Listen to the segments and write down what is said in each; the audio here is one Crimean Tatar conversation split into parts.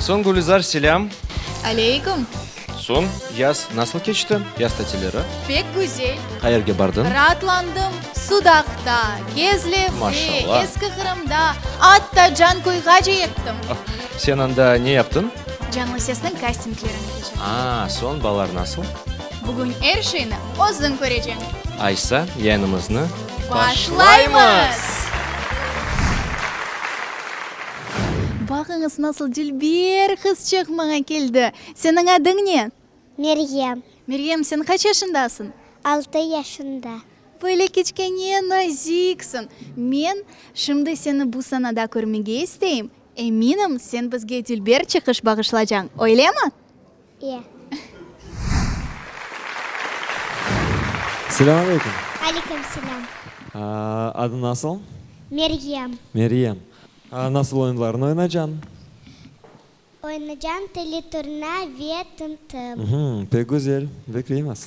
Soñ, Gülizar, selâm. Aleyküm. Soñ, yaz nasıl keçti, yaz tatilleri? Pek güzel. Qayerge bardıñ? Raatlandım. Sudaqta, Kezlevde, Maşallah. Eski Qırımda, atta Canköyğace yettim. Sen anda ne yaptıñ? Canlı sesniñ kastinglerini keçirdim. A, soñ, balalar nasıl? Bugün er şeyni özüñ köreceñ. Aysa, yayınımıznı başlaymız! Baqıñız, nasıl dülber qızçıq maña keldi. Seniñ adıñ ne? Meryem. Meryem, sen qaç yaşındasıñ? Altı yaşında. Böyle kiçkene, naziksiñ. Men şimdi seni bu sanada körmege isteyim. Eminim, sen bizge dülber çıqış bağışlacañ, öylemi? E. Selâm aleyküm. Aleyküm selâm. Adıñ nasıl? Meryem. Meryem. Nasıl oyunlarnı oynacañ? Oynacañ Teli turna ve Tım-tım. Pek güzel. Bekleymiz.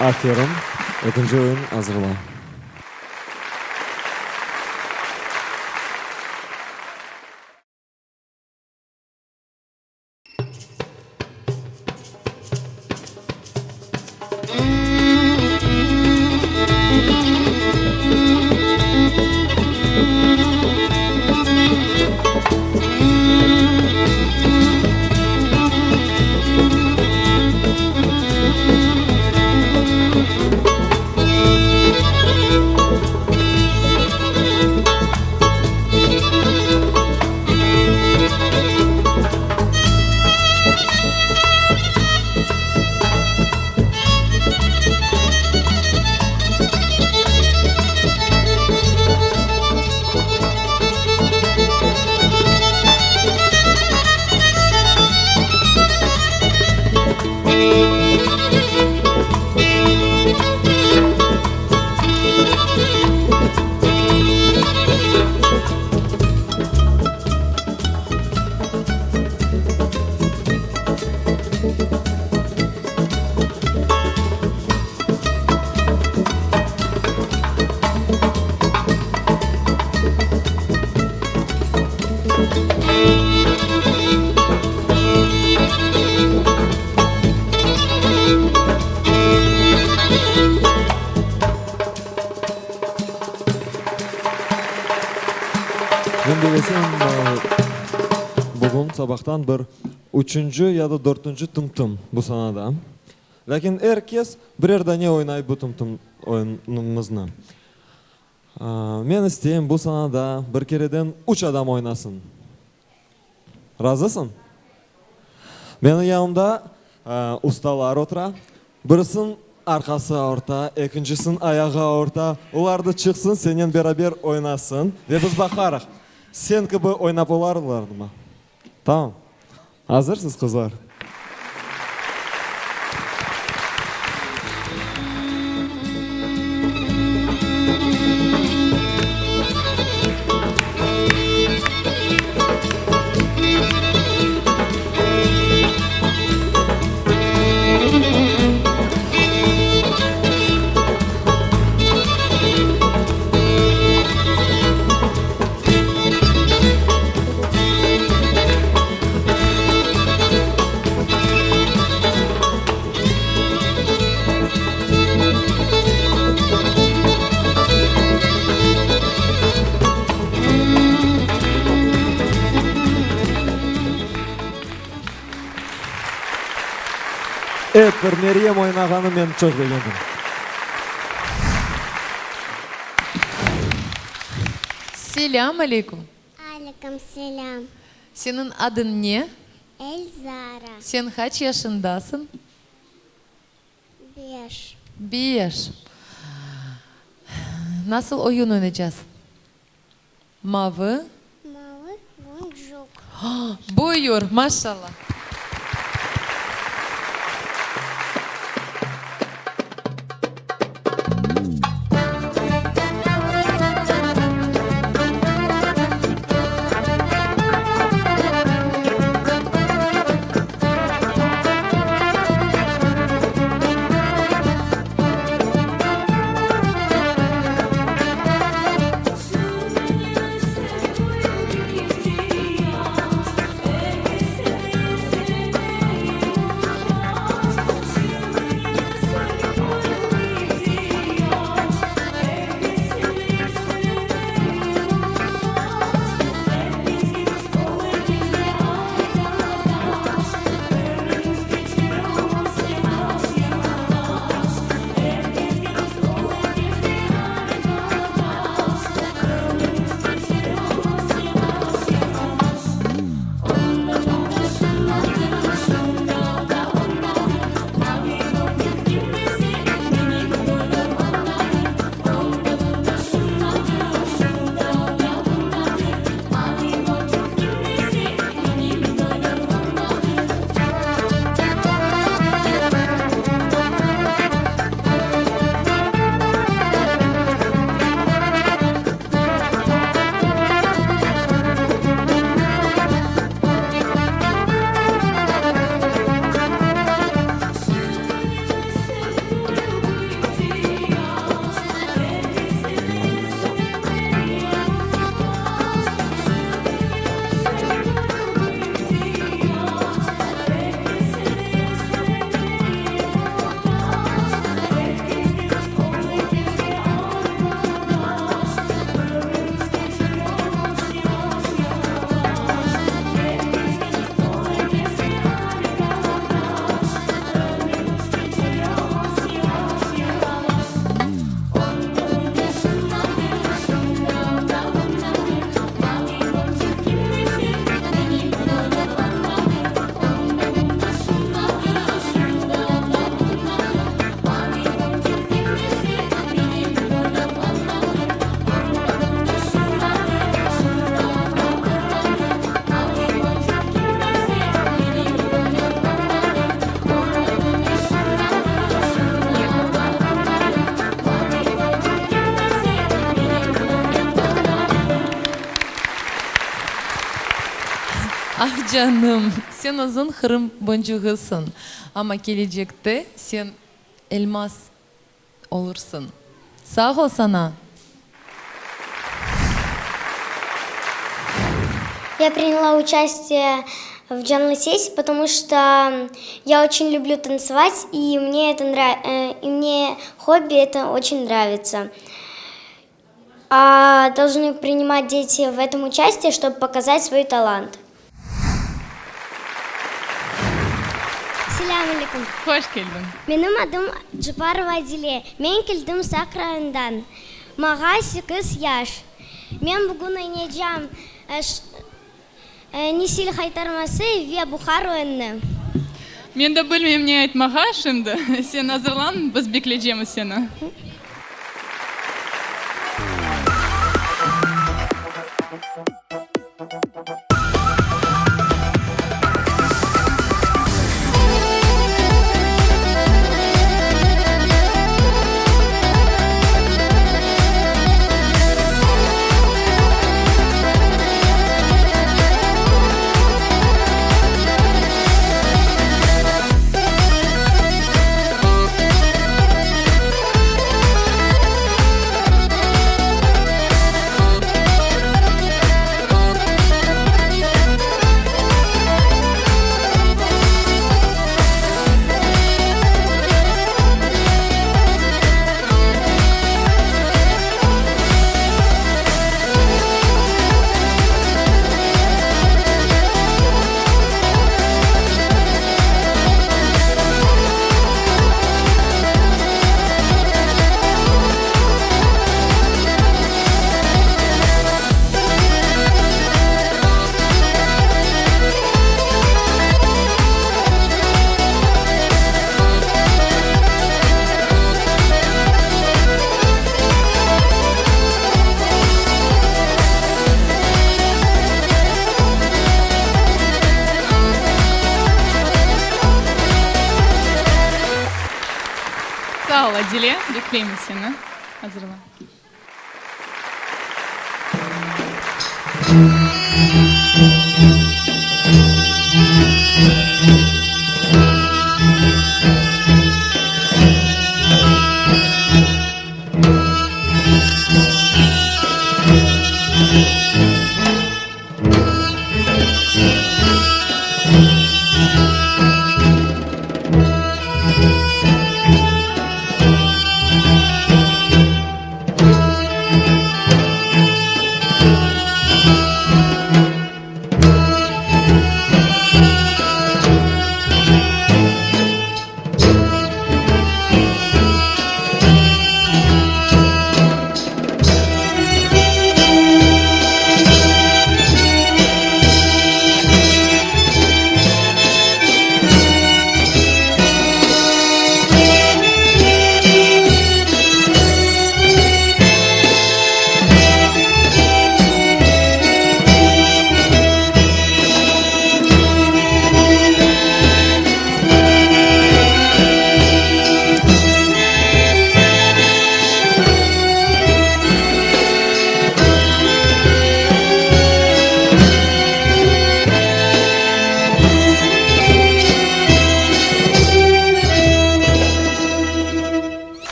Aferin, ekinci oyun azırla. Men bellesem, bugün sabahtan bir üçünci ya da dörtünci tım-tım bu sanada. Lâkin er kes birer dane oynay bu tım-tım oyunımıznı. Men isteyim, bu sanada bir kereden üç adam oynasın. Razısıñ? Menim yanımda ustalar otura. Birisiniñ arqası aorta, ekincisiniñ ayağı aorta. Olar da çıqsın, senen beraber oynasın ve biz baqarıq, sen kibi oynap olarlarmı? Tamam. Azırsız, qızlar? bir Meryem oynağanı men çoq begendim. Selâm aleyküm. Aleyküm selâm. Seniñ adıñ ne? Elzara. Sen qaç yaşındasıñ? Beş. Beş. Nasıl oyun oynaycaz? Mavı. Mavı boncuk. Buyur, maşallah. Ah, canım, sen özüñ Qırım boncuğısıñ, amma kelecekte sen elmaz olursıñ. Sağ ol saña! Я приняла участие в Canlı Ses, потому что я очень люблю танцевать, и мне это нра и мне хобби это очень нравится. А должны принимать дети в этом участие, чтобы показать свой талант. Selâm aleyküm. Hoş keldiñ. Menim adım Ceparova Adile. Men keldim Saq rayonından. Maña sekiz yaş. Men bugün oynaycam Nesil haytarması ve Buhar oyunını. Men de bilmeyim ne aytmağa şimdi. Sen azırlan, biz bekleycemiz seni. Adile, bekleymiz seni. Azırlan.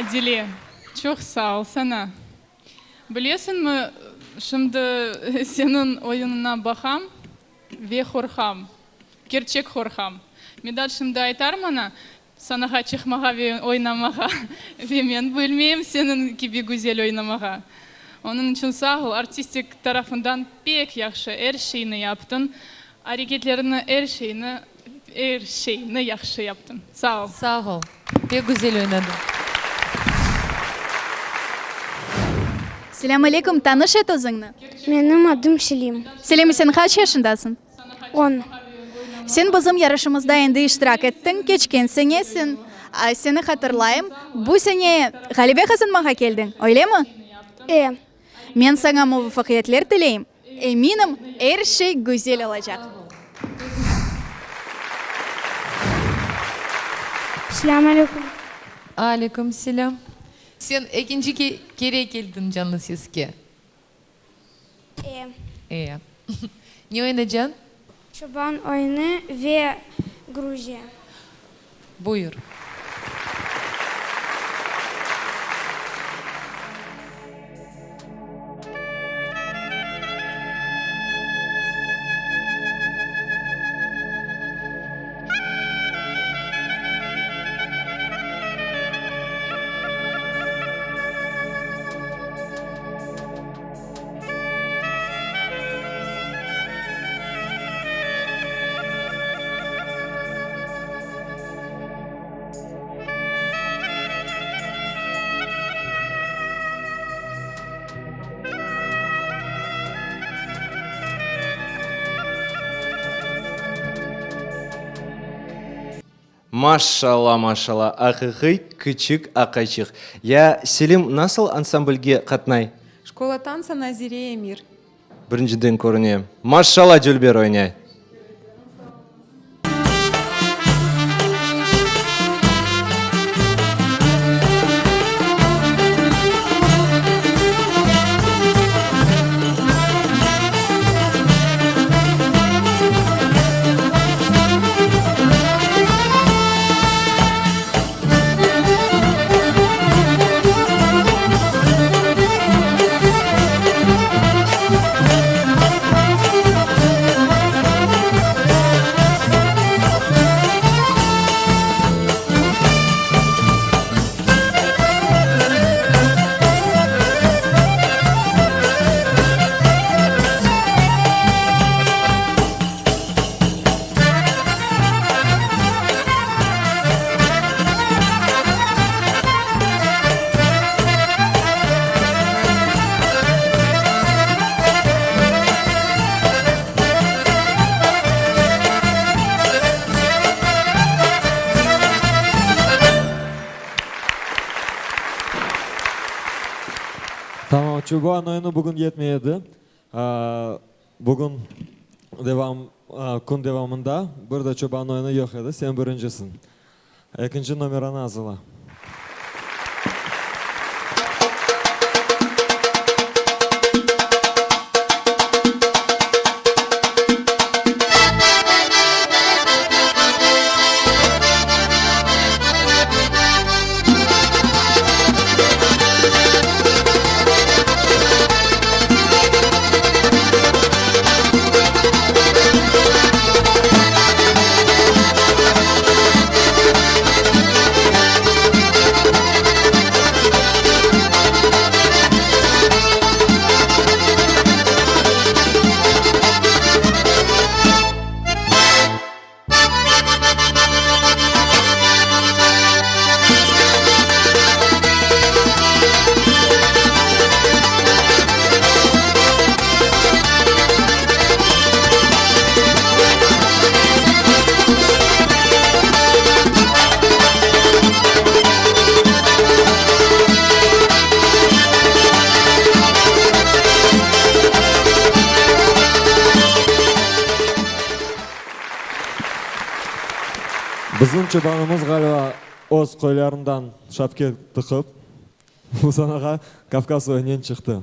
Adile, çoq sağ ol saña. Bilesiñmi, şimdi seniñ oyunıña baqam ve qorqam, kerçek qorqam. Midat şimdi aytar maña, sanağa çıqmağa ve oynamağa, ve men bilmeyim seniñ kibi güzel oynamağa. Onıñ içün sağ ol, artistik tarafından pek yahşı er şeyni yaptıñ, areketlerini, er şeyni, er şeyni yahşı yaptıñ. Sağ ol. Sağ ol. Pek güzel oynadıñ. Selâm aleyküm, tanış et özüñni. Menim adım Selim. Selim, sen qaç yaşındasıñ? On. Sen bizim yarışımızda endi iştirak ettiñ, keçken sene sen, seni hatırlayım, bu sene ğalebe qazanmağa keldiñ, öylemi? E. Men saña muvafaqiyetler tileyim, eminim, er şey güzel olacaq. Selâm aleyküm. Aleyküm selâm. Sen ekinci kere keldiñ Canlı Seske. E. E. Ne oynacañ? Çoban oyunı ve Gruziya. Buyur. Maşşalla, maşşalla, aqiqiy küçük aqayçıq. Ya Selim nasıl ansamblge qatnay? Şkola tansa Nazire Emir. Birinciden körüne. Maşşalla dülber oynay. Tamam, Çoban oyunı bugün yetmey edi. Bugün devam. Kün devamında bir de çoban oyunı yoq edi, sen birincisiñ. Ekinci nomeranı azırla. Bizim çobanımız, ğaliba, öz qoylarından şapke tıqıp, bu sanağa Kavkaz oyunınen çıqtı.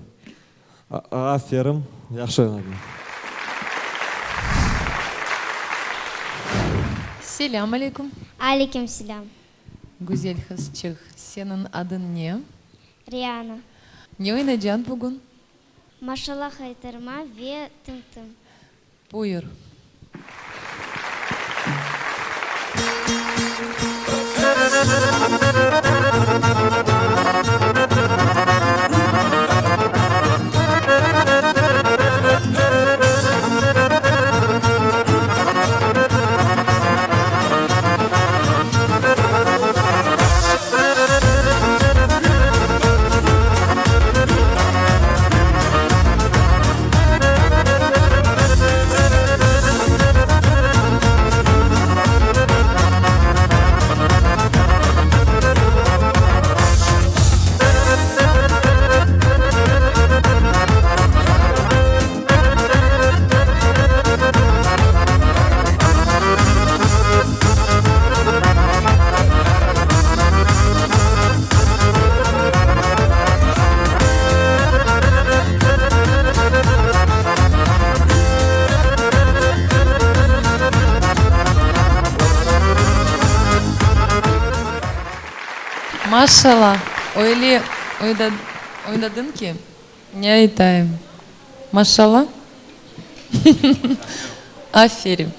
Aferin, yahşı oynadıñ. Selâm aleyküm. Aleyküm selâm. Güzel qızçıq, seniñ adıñ ne? Riana. Ne oynacañ bugün? Maşallah haytarma ve Tım-tım. Buyur. Maşallah, öyle oynadıñ ki, ne aytayım. Maşallah. Aferin.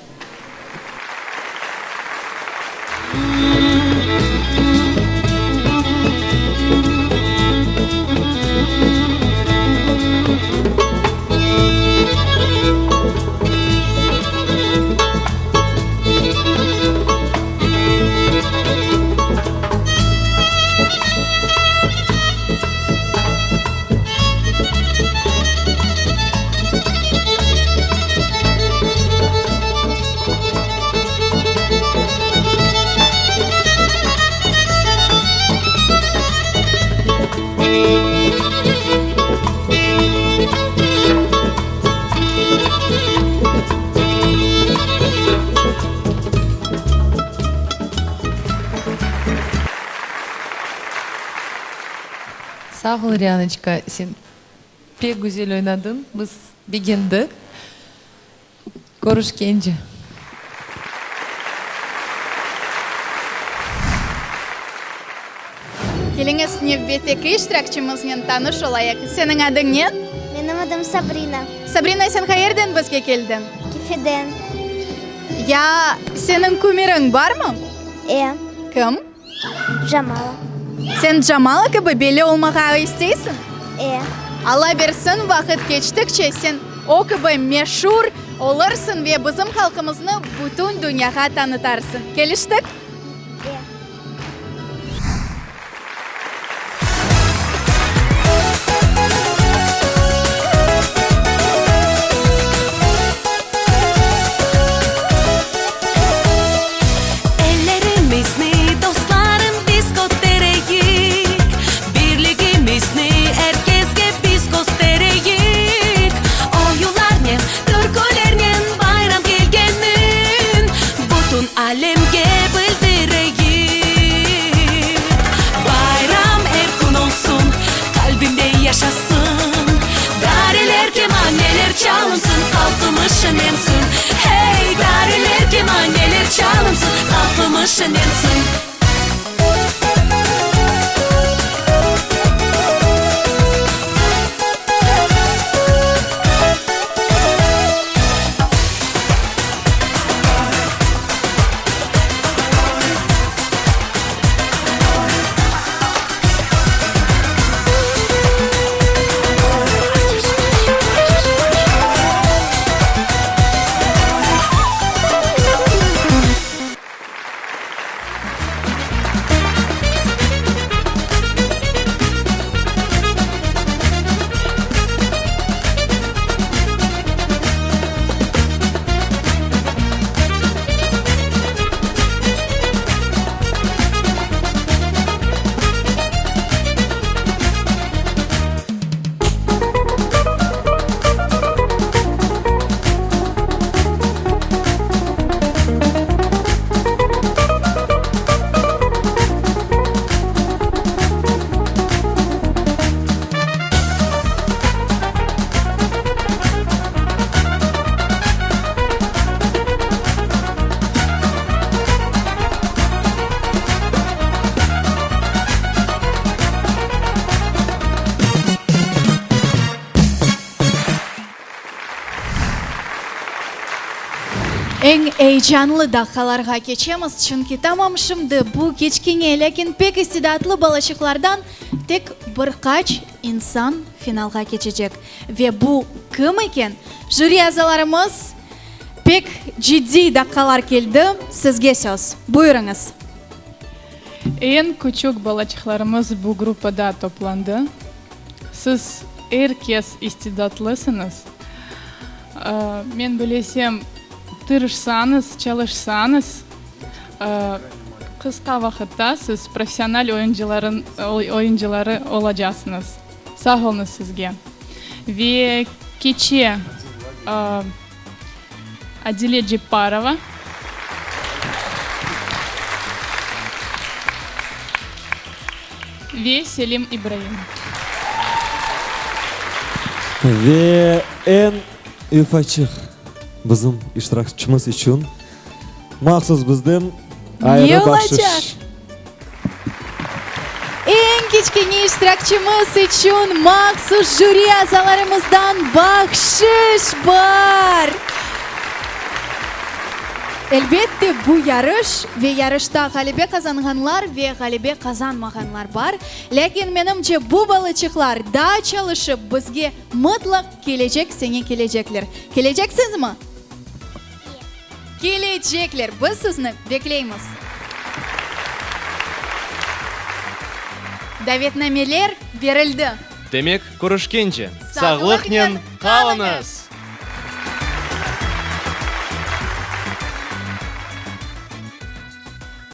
Sağ ol, Rianoçka, sen pek güzel oynadıñ, biz begendik. Körüşkence. Keliñiz, nevbetteki iştirakçımıznen tanış olayıq. Seniñ adıñ ne? Menim adım Sabrina. Sabrina, sen qayerden bizge keldiñ? Kefeden. Ya seniñ kumiriñ barmı? E. Kim? Jamala. Sen Jamala kibi belli olmağa isteysiñ? E. Alla bersin, vaqıt keçtikçe sen o kibi meşur olursıñ ve bizim halqımıznı bütün dünyağa tanıtarsıñ. Keliştik? E. Ellerimizni, dostlarım, biz kötereyik, Birligimizni er kesge biz köstereyik. Oyunlarnen, türkülernen bayram kelgen. Qırımımız şenlensin. Eñ eyecanlı daqqalarğa keçemiz, çünki tamam şimdi bu kiçkene, lâkin pek istidatlı balaçıqlardan tek bir qaç insan finalğa keçecek. Ve bu kim eken? Jüri azalarımız, pek ciddiy daqqalar keldi, sizge söz. Buyurıñız. Eñ küçük balaçıqlarımız bu gruppada toplandı. Siz er kes istidatlısıñız. Men bilesem, tırışsañız, çalışsañız, qısqa vaqıtta siz professional oyuncıları olacaqsıñız. Sağ oluñız sizge. Ve keçe Adile Cepparova. Ve Selim İbraimov. Ve eñ ufaçıq bizim iştirakçımız içün mahsus bizden ayrı bahşış. Ne olacaq? Eñ kiçkene iştirakçımız içün mahsus jüri azalarımızdan bahşış bar! Elbette, bu yarış ve yarışta ğalebe qazanğanlar ve ğalebe qazanmağanlar bar. Lâkin, menimce, bu balaçıqlar daa çalışıp, bizge mıtlaq kelecek sene kelecekler. Keleceksizmi? Kelecekler! Biz sizni bekleymiz! Davetnameler berildi. Demek, körüşkence, sağlıqnen qalıñız!